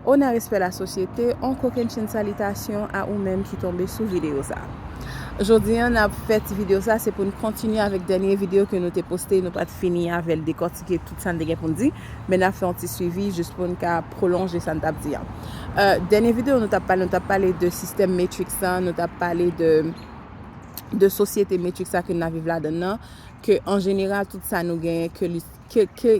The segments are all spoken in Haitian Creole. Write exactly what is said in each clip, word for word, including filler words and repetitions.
Ona respè la sosyete, on kokennchenn salitasyon a ou menm ki tonbe sou videyo sa. Jodi an, n ap fè ti videyo sa, se pou n kontinye avèk dènye videyo ke nou te poste, nou pa t fini avè l dekòtike tout sa n te gen pou n di, men n ap fè yon ti swivi jis pou n ka pwolonje sa n t ap di an. Euh, dènye videyo nou t ap pale, nou t ap pale de sistèm Matrix la, nou t ap pale de, de sosyete Matrix la ke n ap viv ladan l nan, ke an jeneral tout sa nou genyen, ke li, ke, ke,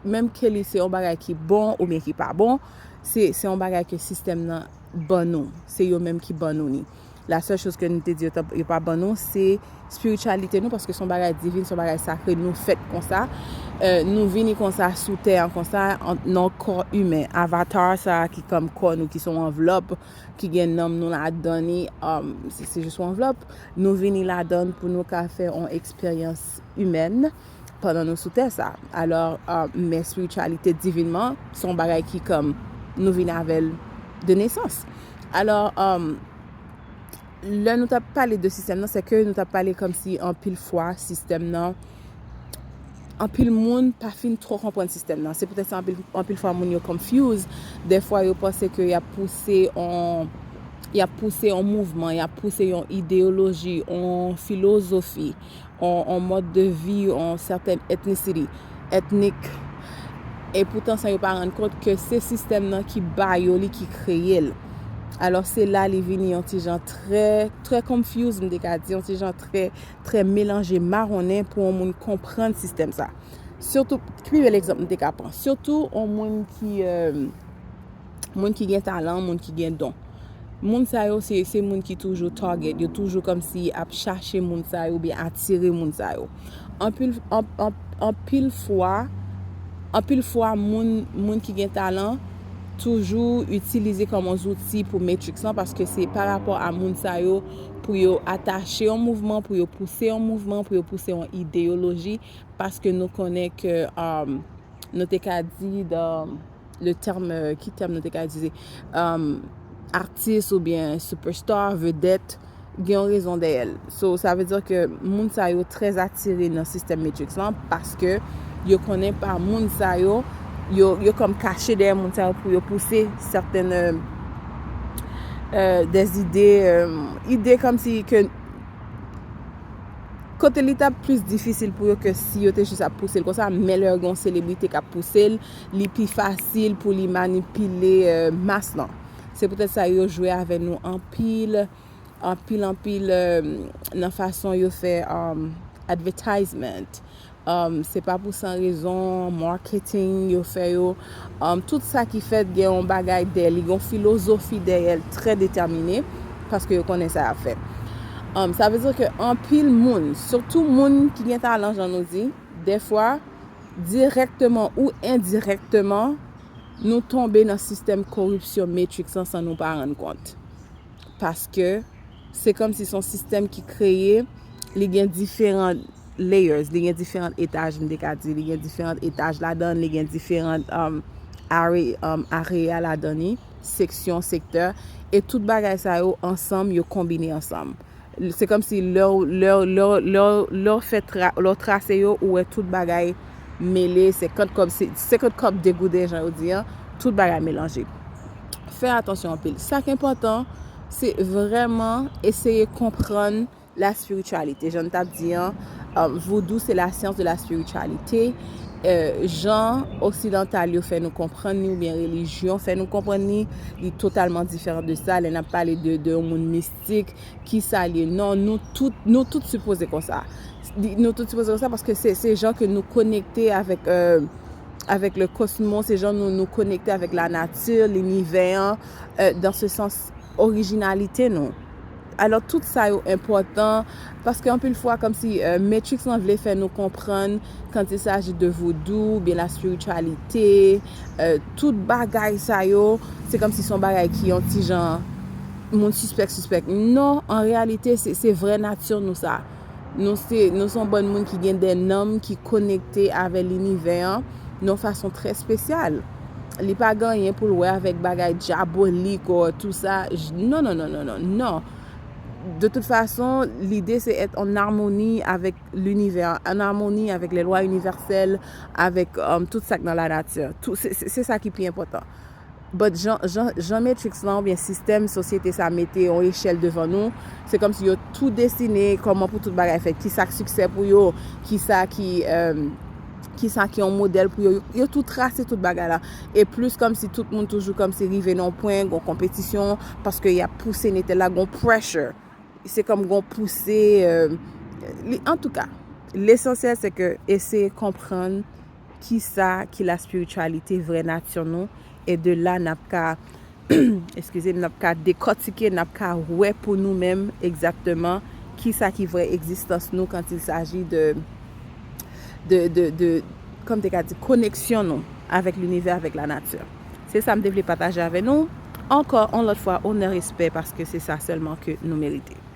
menm ke li se yon bagay ki bon oubyen ki pa bon, se, se yon bagay ke sistèm nan ban nou. Se yo menm ki ban nou ni. La sèl choz ke nou te di yo, t ap, yo pa ban nou, se espirityalite nou, paske se yon bagay divin, se yon bagay sakre, nou fèt konsa. Euh, nou vini konsa sou tè an konsa, an, nan kò imen. Avatar sa ki kòm kò nou, ki se yon anvlòp, ki gen nanm nou ladan ni, um, se, se jis yon anvlòp. Nou vini ladan pou nou ka fè yon eksperyans imèn pandan nou sou tè sa. Alò, um, men espirityalite divinman, se yon bagay ki kòm nou vin avè l de nesans. Alò, um, lè nou t ap pale de sistèm nan, se ke nou t ap pale kòmsi anpil fwa sistèm nan, anpil moun pa fin twò konprann sistèm nan. Se poutèt sa anpil, anpil fwa moun yo confuse. Dèfwa yo panse ke y ap pouse on, y ap pouse on mouvman, y ap pouse yon ideyoloji, on filozofi, on, on mòd de vi, on sètèn ethnicity, etnik. E poutan san yo pa rann kont ke se sistèm nan ki ba yo li, ki kreye l. Alò se la li vini yon ti jan trè, trè confuse, m te ka di, yon ti jan trè, trè melanje, mawonnen pou yon moun konprann sistèm sa. Sitou, pi bèl egzanp m te ka pran. Sitou yon moun ki, euh, moun ki gen talan, moun ki gen don. Moun sa yo, se, se moun ki toujou target, yo toujou kòmsi ap chache moun sa yo, oubyen atire moun sa yo. Anpil, an, an, anpil fwa, anpil fwa, moun, moun ki gen talan toujou itilize kòm yon zouti pou Matrix lan, paske se pa rapò a moun sa yo pou yo atache yon mouvman, pou yo pouse yon mouvman, pou yo pouse yon ideyoloji, paske nou konnen ke, um, nou te ka di dan le tèm, euh, ki tèm nou te ka itilize? Um, atis oubyen superstar, vedèt, gen yon rezon dèyè l. So, sa vle di ke moun sa yo trè atire nan sistèm Matrix lan, paske yo konnen pa moun sa yo, yo, yo kòm kache dèyè moun sa yo pou yo pouse sètèn, euh, euh, des idées, euh, ide kòmsi ke kote li t ap plis difisil pou yo ke si yo te jis ap pouse l konsa, men lè yo gen yon selebrite k ap pouse l, li pi fasil pou li manipile, euh, mas lan. Se poutèt sa yo jwe avè nou anpil, anpil, anpil, euh, nan fason yo fè, um, advertisement. Um, se pa pou san rezon, marketing yo fè yo. Um, tout sa ki fèt gen yon bagay dèyè li, gen yon filozofi dèyè l trè detèmine, paske yo konnen sa y ap fè. Um, sa vle di ke anpil moun, sitou moun ki gen talan, jan nou di, dèfwa, dirèkteman ou endirèkteman, nou tonbe nan sistèm koripsyon Matrix lan san nou pa rann kont. Paske se kòmsi se yon sistèm ki kreye, li gen diferan layers, li gen diferan etaj, m te ka di, li gen diferan etaj ladan, li gen diferan, um, are, um, area ladan li, seksyon, sektè, e tout bagay sa yo ansanm, yo konbine ansanm. Se kòmsi lè w, lè w, lè w, lè w, lè w fè tra-, lè w trase yo, ou wè tout bagay mele, senkant kòb, se, senkant kòb degouden, jan yo di an, tout bagay melanje. Fè atansyon anpil. Sa k enpòtan, se vrèman eseye konprann la spiritualité. Jan n t ap di an, euh, voodoo se la science de la spiritualité. Euh, jan oksidantal yo fè nou konprann ni, oubyen relijyon fè nou konprann ni, li totalman diferan de sa. Lè n ap pale de, de yon moun mistik, ki sa l ye? Non, nou tout, nou tout sipoze konsa. Li, nou tout sipoze konsa paske se, se jan ke nou konekte avèk, euh, avèk le cosmos, se jan nou, nou konekte avèk la nature, linivè an, euh, dans ce sens, orijinalite nou. Alò, tout sa yo enpòtan, paske anpil fwa, kòmsi, euh, Matrix lan vle fè nou konprann, quand il s'agit de voodoo, oubyen la spiritualité, euh, tout bagay sa yo, se kòmsi se yon bagay ki yon ti jan, moun sispèk, sispèk. Non, an reyalite, se, se vrè nati nou sa. Nou se, nou se yon bann moun ki gen de nanm ki konekte avè linivè an, nan yon fason trè espesyal. Li pa gen anyen pou l wè avèk bagay dyabolik ou tout sa. J-, non, non, non, non, non, non. De toute façon, l'idée c'est être en harmonie avec l'univers, en harmonie avec les lois universelles, avec, euh, tout sa k nan la nature. Tout, se, se, se sa ki pi enpòtan. But jan, jan, jan Matrix lan oubyen sistèm sosyete sa mete yon echèl devan nou, se kòmsi yo tou desine kòman pou tout bagay fèt, kisa k siksè pou yo, kisa ki, um, kisa ki yon modèl pou yo. Yo tou trase tout bagay la. E plis kòmsi tout moun toujou kòmsi rive nan yon pwen, gon konpetisyon, paske y ap pouse netèl la, gon pressure. Se kòm gon pouse, euh, li, antouka, lesansyèl se ke eseye konprann kisa ki la spiritualité, vrè nati nou, e de la n ap ka, eskize m, n ap ka dekòtike, n ap ka wè pou nou menm egzakteman kisa ki vrè egzistans nou quand il s'agit de, de, de, de, kòm te ka di, koneksyon nou avèk linivè, avèk la nature. Se sa m te vle pataje avè nou. Ankò, yon lòt fwa, onè, respè, paske se sa sèlman ke nou merite.